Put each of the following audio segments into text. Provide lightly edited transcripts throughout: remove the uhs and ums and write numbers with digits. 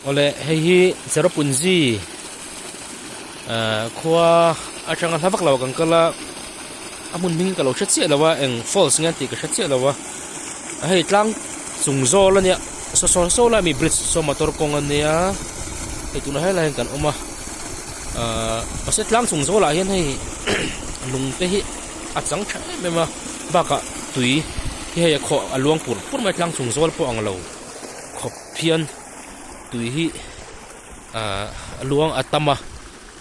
Awle hei hi Cherrapunji ahh khua atanga hla vak lo kan kal a a hmun hming ka lo hre chiah lo a eng falls nge tih ka hre chiah lo a hei tlang chung zawl ania saw saw saw lai mi bridge saw motor kawng ania hei tunah helai hian kan awm a ahh mahse tlang chung zawlah hian hei lung te hi a chang tha em em a bakah tui hi hei a khawh a luang pur pur mai tlang chung zawl pawh ang lo khawp hian tui hi ahh a luang a tam a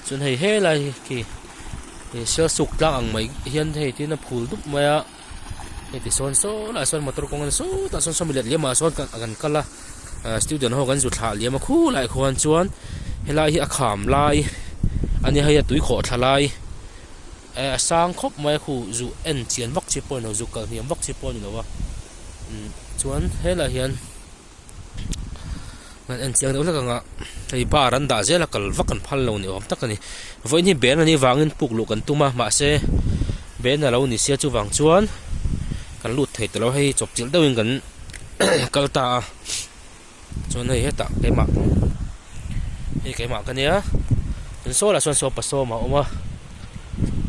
chuan hei helai hi khi ih sialsuk tlang ang mai hian hei tin a phul dup mai a hei ti sawn saw lah sawn motor kawng a sawtah sawn sawmi let liamah sawn kan kal a ah student ho kan zu thlah liam a khulai khuan chuan helai hi a kham lai a nia hei a tui khawh thla lai eh a sang khawp mai a khu zu en chian vak chi pawh a ni lo zu kal hniam vak chi pawh a ni lo a umm chuan helaiah hian. An en chiang deuh hlek ang a hei bar an dah zel a kal vak an phal lo ni awm tak a ni vawiin hi ben anih vangin puk luh kan tum a mahse ben a lo ni sia chuvang chuan kan lut thei ta lo hei chawp chilh deuhin kan kal ta a chuan hei hetah keimah hei keimah ka nia tin saw lah sawn saw pasawm a awm a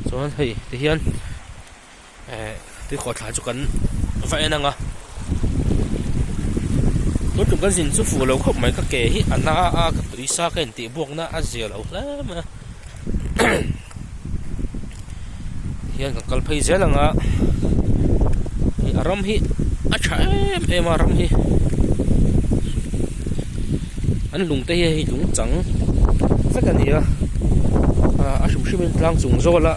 chuan hei tihian. Eh tui khawh thla chu kan va en ang a tun tum kan zin chu fuh lo khawp mai ka ke hi a na a ka tui sa ka intih buak na a zia lo hle mai a hian kan kal phei zel ang a hei a ram hi a tha em em a ram hi an lung te hi hei lung chang vek a ni a a hrim hrim in tlang chung zawl a.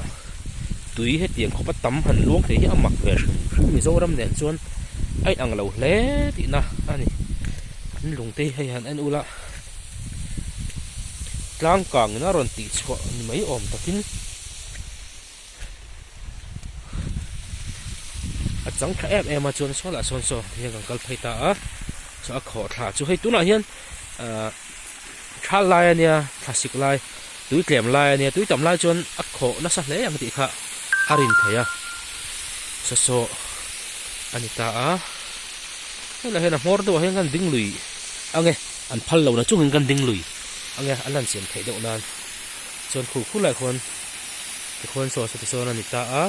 Tui hetiang khawpa tam han luang thei hi a mak ve hrim hrim Mizoram nen chuan a inang lo hle tihna a ni. An lungte hi hei han en ula tlang kangin a rawn tih chhuah ni mai awm takin a chang tha em em a chuan saw lah sawn saw hian kan kal phei ta a saw a khawh thla chu hei tunah hian ahh Thal lai a nia, thlasik lai, tui tlem lai a nia, tui tam lai chuan a khawh nasa hle ang tih kha a rin theih a, saw saw a ni ta a, helaiah hian a hmawr deuhah hian kan ding lui ang e, an phal lo na chungin kan ding lui ang e, an han siam theih deuh nan chuan khu khu lai khuan tikhuan saw saw tisawn a ni ta a,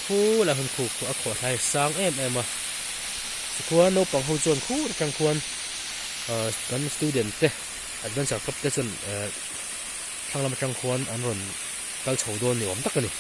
khu lai hun khu khu a khawh hlai sang em em a, tikhuan naupang ho chuan khu atang khuan. Ahh kan student te adventure club te chuan ehh thlang lam atang khuan an rawn kal chho dawn ni awm tak a ni.